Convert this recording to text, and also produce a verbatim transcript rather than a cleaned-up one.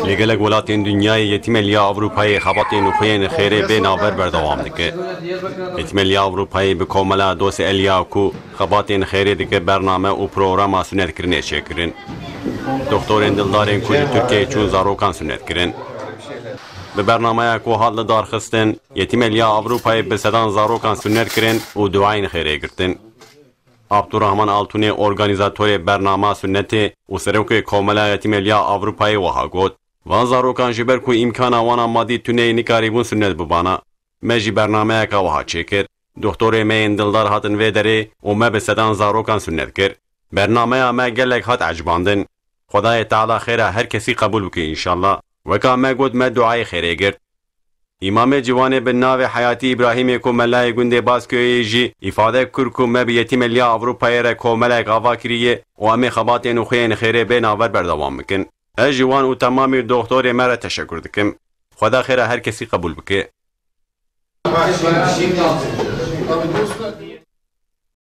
Li gelek welatên dinyayê Yetîmeliya Ewropayê xebatên û xweyên xêrê bê navber berdewam dike. Yetîmeliya Ewropayê bi komela Dost Eliya ku xebatên xêrê dike bername û programa sunetkirinê çêkirin. Doxtorên dildarên ku li Tirkiyeyê çûn zarokan sunet kirin. Bi bernameya ku hat lidarxistin, Yetîmeliya Ewropayê bi sedan zarokan sunet kirin û duayên xêrê girtin. Abdurrahman Altunê organîzatorê bernama sunnetê û serokê Komela Yetîmeliya Avrupayê wiha got, van zarokan ji ber ku îmkana wan a madî tune yê nikarîbûn sunnet bibana. Me jî bernameyeka wiha çêkir. Doxtorê me yên dildar hatin vê derê û me bi sedan zarokan sunnet kir. Bernameya me gelek hat ecibandin. Xwedayê Teala xêra her kesî qebûl bike înşallah. Weka me got me duayê xêrê girt. Îmamê ciwanê bi navê Heyatî Îbrahîmê ku melayê gundê Bazköyê jî îfade kir ku me bi Yetîmeliya Avrupayê re komelek ava kiriye û em ê xebatên û xweyên xêrê bê navber berdewam bikin. Ez ji wan û temamî doxtorê me re teşekur dikim. Xweda xêra her kesî qebûl bike.